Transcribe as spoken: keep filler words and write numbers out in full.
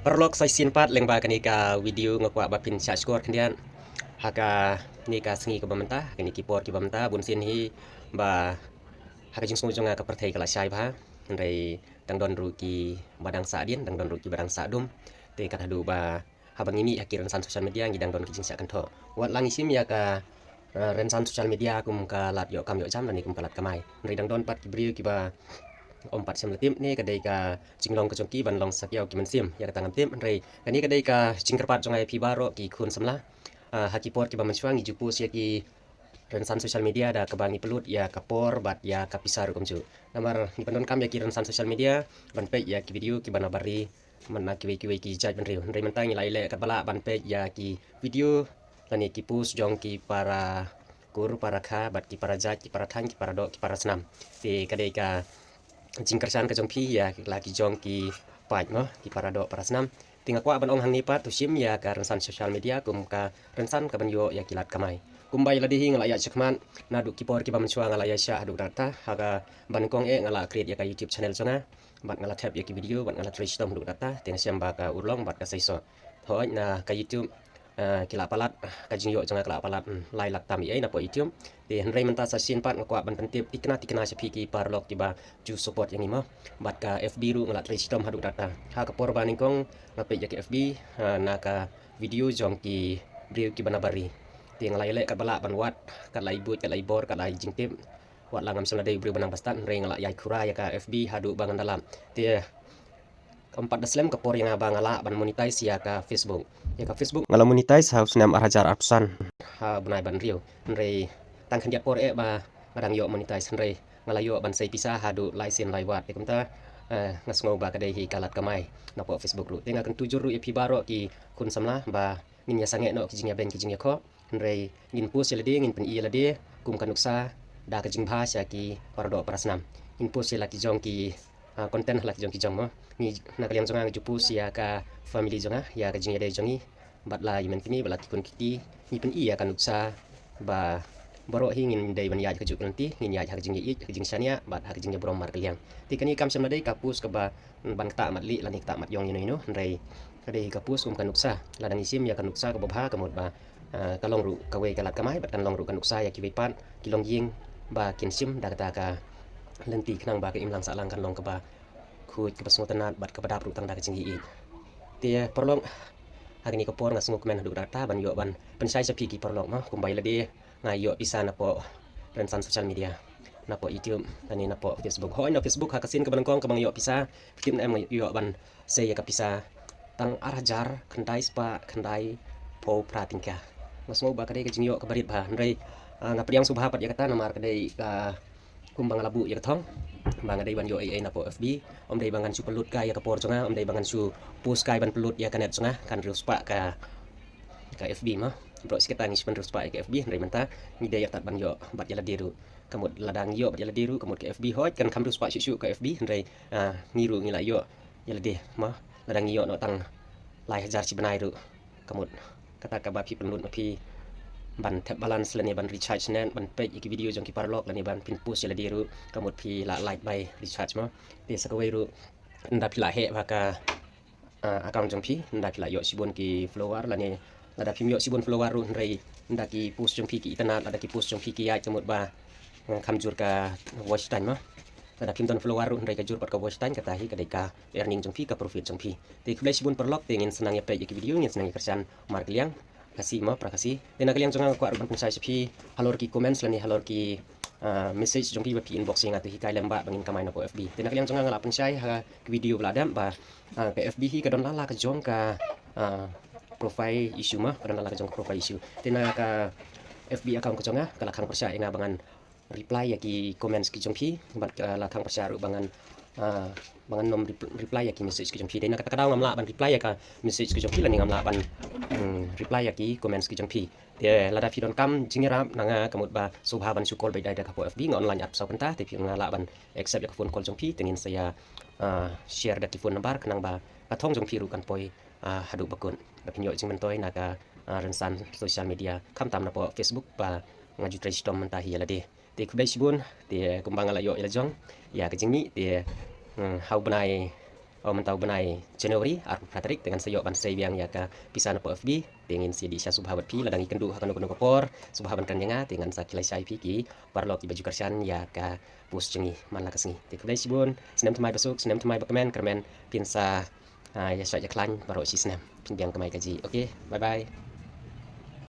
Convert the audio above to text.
Paralok, sa shisien pat lyngba kane ka video nga kwah ba phin shah shkor khyndiat ha kane ka sngi kaba mynta, ha kine ki por kiba mynta, bun sien hi ba ha ka jingsngew jong nga ka pyrthei ka la shai bha, hynrei dang don ruh kiba dang sah dien, dang don ruh kiba dang sah dum. Te kat haduh ba haba ngi mih ha ki rynsan social media ngi dang don ki jingshah kynthoh. Wat la ngi shim ïa ka, eh, rynsan social media kum ka lad ïoh kam ïoh jam lane kum ka lad kamai, hynrei dang don pat ki briew kiba ym pat shym la tip ne ka dei ka jinglong ka jong ki ban long sakiaw ki mynsiem ïa kata ngam tip, hynrei kane ka dei ka jingkyrpad jong nga ïa phi baroh ki khun samla. Ah, ha ki por kiba mynshuwa ngi ju post ïa ki rynsan social media da kaba ngi pynlut ïa ka por bad ïa ka pisa ruh kumjuh. Namar ngi pyndonkam ïa ki rynsan social media ban peit ïa ki video kiba na bar ri, man na kiwei kiwei ki jait bynriew. Hynrei mynta ngi la ïaleh katba lah ban peit ïa ki video lane ki post jong ki para kur, para kha bad ki para jait, ki para thaiñ, ki para doh, ki para snam. Te ka dei ka jingkyrshan ka jong phi ïa la ki jong ki paid mo, ki para doh, para snam. Te nga kwah ban ong hangne pat, to shim ïa ka rynsan social media kum ka rynsan kaban ïoh ïa ki lad kamai. Kumba ïa lade hi nga la ïaid shakhmat naduh ki por kiba mynshuwa, nga la ïaishah haduh katta, ha kaba nyngkong eh nga la create ïa ka YouTube channel jong nga bad nga la thep ïa ki video bad nga la trei shitom haduh katta. Te nga shem ba ka urlong bad ka seisoh. Hooid, na ka YouTube, eh, ki la palat, ka jingïoh jong nga ka la palat, hmm, lai lak tam ïa na poh YouTube. Te hynrei mynta sa shisien pat nga kwah ban pyntip tikna tikna sha phi ki paralok kiba ju support ïa ngi mo. Bad ka F B ruh nga la trei shitom haduh katta. Ha ka por ba nyngkong nga peit ïa ka F B, eh, na ka video jong ki briew kiba na bar ri. Te nga la ïaleh katba lah ban wad, kat la i buit, kat la i bor, kat la i jingtip. Wat la ngam shym la dei u briew ba nang bastad, hynrei nga la ïai khura ïa ka F B haduh ba ngan da lap. Te ym pat da slem ka por ïa nga ba nga lah ban monetize ïa ka Facebook. Ïa ka Facebook nga la monetize ha u snem ar hajar arphew san, ha u bnai ba hynriew. Hynrei tang khyndiat por eh ba nga dang ïoh monetize, hynrei nga la ïoh ban sei pisa haduh lai sien lai wat. Te kumta, eh, nga sngew ba ka dei hi ka lad kamai na poh Facebook ruh. Te nga kyntu jur ruh ïa phi baroh ki khun samla ba ngin ïa sangeh noh ki jingïabeiñ ki jingïakhoh. Hynrei ngin post ïa lade, ngin pyni ïa lade kum ka nuksa da ka jingbha sha ki para doh para snam. Ngin post ïa la ki jong ki, ah, content ha la ki jong ki jong mo. Ngi na ka liang jong nga ngi ju post ïa ka family jong nga, ïa ka jingïadei jong ngi bad la i Myntni bad la ki khun ki kti. Ngi pyni ïa ka nuksa ba baroh hi ngin dei ban ïaid kajuh ka lynti, ngin ïaid ha ka jingïaieit, ha ka jingshaniah bad ha ka jingïaburom markylliang. Te kane kam shym la dei ka post kaba ban ktah mat lieh lane ktah mat ïong ïano ïano, hynrei ka dei ka post kum ka nuksa. Lada ngi shim ïa ka nuksa kaba bha, ka mut ba, ah, ka long ruh kawei ka lad kamai bad kan long ruh ka nuksa ïa kiwei pat ki longïing ba kin shim da kata ka lynti, khnang ba ka imlang sahlang kan long kaba khuid, kaba sngewtynnat bad kaba dap ruh tang da ka jingïaieit. Te paralok, ha kane ka por nga sngewkmen haduh katta ban ïoh ban pynshai sha phi ki paralok mo, kumba ïa lade nga ïoh pisa na poh rynsan social media, na poh YouTube lane na poh Facebook. Hooid, na Facebook ha ka sien kaba nyngkong kaba nga ïoh pisa, phi tip ne em, nga ïoh ban sei ïa ka pisa tang ar hajar khyndai spah khyndaiphew phra tyngka. Nga sngew ba ka dei ka jingïoh kaba rit bha, hynrei, ah, nga pdiang sngewbha pat ïa kata namar ka dei ka kumba nga la buh ïa ka thong ba nga dei ban ïoh ei ei na poh F B. Ym dei ba ngan shu pynlut kai ïa ka por jong nga, ym dei ba ngan shu post kai ban pynlut ïa ka net jong nga, kan hynriew spah ka, ka F B mo. Baroh shi katta ngi shu pynhynriew spah ïa ka F B, hynrei mynta ngi dei ïa tat ban ïoh bad ïa lade ruh. Ka mut lada ngi ïoh bad ïa lade ruh, ka mut ka F B hooid kan kham hynriew spah shuh shuh ka F B, hynrei, ah, ngi ruh ngi la ïoh ïa lade mo. Lada ngi ïoh noh tang lai hajar shi bnai ruh, ka mut kata kaba phi pynlut ma phi ban thep balance lane ban recharge net, ban peit ïa ki video jong ki paralok lane ban pynpost ïa lade ruh, ka mut phi la lait bai recharge mo. Te sa kawei ruh, ynda phi la heh ba ka, ah, account jong phi, ynda phi la ïoh shibun ki follower lane lada phim ïoh shibun follower ruh, hynrei ynda ki post jong phi ki itynnad, lada ki post jong phi ki ïaid, ka mut ba, eh, kham jur ka watch time mo. Lada phim don follower ruh hynrei ka jur pat ka watch time, kata hi ka dei ka earning jong phi, ka profit jong phi. Te khublei shibun paralok, te ngin sa nang ïa peit ïa ki video, ngin sa nang ïa kyrshan markylliang, Khasi mo, para Khasi. Te na ka liang jong nga nga kwah ruh ban pynshai sha phi halor ki comments lane halor ki, ah, message jong phi ba phi inbox ïa nga, te hikai lem ba ngin kamai na poh F B. Te na ka liang jong nga nga la pynshai ha ki video ba la dep ba, ah, ka F B hi ka don la la ka jong ka, ah, profile issue mo, ka don la la ka jong ka profile issue. Te na ka F B account ka jong nga ka la khang pyrshah ïa nga ba ngan reply ïa ki comments ki jong phi, bad ka la khang pyrshah ruh ba ngan, ah, ba ngan nym rep-, reply ïa ki message ki jong phi. Te na kata ka daw ngam lah ban reply ïa ka message ki jong phi lane ngam lah ban, hmm, reply ïa ki comments ki jong phi. Te lada phi donkam jingïarap na nga, ka mut ba sngewbha ban shu call beit da ka poh F B, nga online arphew saw kynta, te phi nga lah ban accept ïa ka phone call jong phi, te ngin sa ïa, ah, share da ki phone number, khnang ba ka thong jong phi ruh kan poi, ah, haduh ba kut. Ba phin ïoh jingmyntoi na ka, ah, rynsan social media, khamtam na poh Facebook ba nga ju trei shitom mynta hi ïa lade. Te khublei shibun, te kumba nga la ïoh ïa la jong ïa ka jingmih, te, hmm, ha u bnai Mynta u bnai January arphew phra tarik te ngan sa ïoh ban sei biang ïa ka pisa na poh F B. Te ngin sa dih sha sngewbha bad phi, lada ngi kynduh ha kano kano ka por sngewbha ban kren ïa nga, te ngan sa khlei shai phi ki paralok kiba ju kyrshan ïa ka post jong ngi man la ka sngi. Te khublei shibun, snem thymmai ba suk, snem thymmai ba kmen, kyrmen phin sa ïa shait ïa khlaiñ baroh shi snem, phin biang kamai kajih. Okay, bye bye.